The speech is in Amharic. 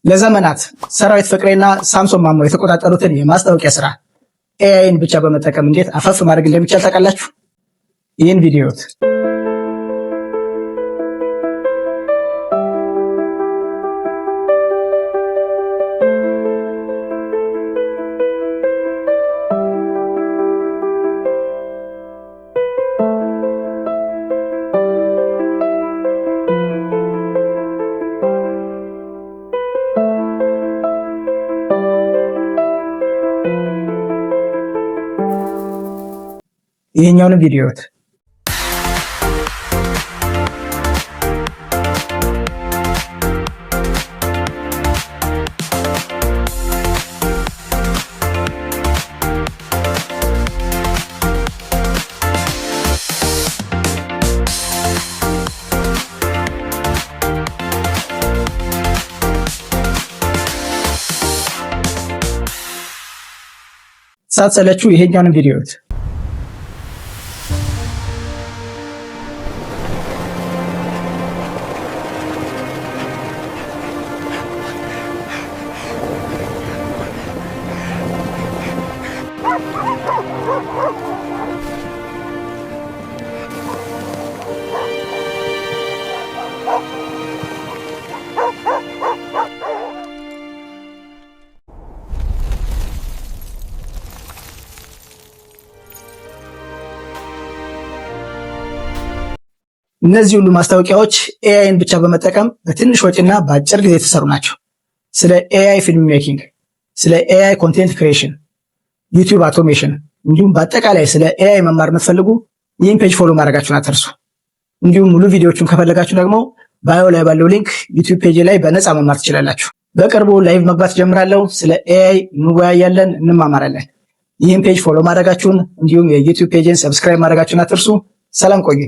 ለዘመናት ሰራዊት ፍቅሬና ሳምሶን ማሞ የተቆጣጠሩትን የማስታወቂያ ስራ AI ን ብቻ በመጠቀም እንዴት አፈፍ ማድረግ እንደሚቻል ታውቃላችሁ? ይህን ቪዲዮ እዩት። ይህኛውንም ቪዲዮ እዩት። ሳትሰለቹ ይሄኛውንም ቪዲዮ እዩት። እነዚህ ሁሉ ማስታወቂያዎች AI ን ብቻ በመጠቀም በትንሽ ወጪና በአጭር ጊዜ የተሰሩ ናቸው። ስለ AI film making፣ ስለ AI content creation፣ YouTube automation እንዲሁም በአጠቃላይ ስለ AI መማር የምትፈልጉ ይህን page follow ማድረጋችሁን አትርሱ። እንዲሁም ሙሉ ቪዲዮዎቹን ከፈለጋችሁ ደግሞ bio ላይ ባለው link YouTube page ላይ በነፃ መማር ትችላላችሁ። በቅርቡ live መግባት ጀምራለሁ። ስለ AI እንወያያለን፣ እንማማራለን። ይህን page follow ማድረጋችሁን እንዲሁም የ YouTube page ን subscribe ማድረጋችሁን አትርሱ። ሰላም ቆዩ።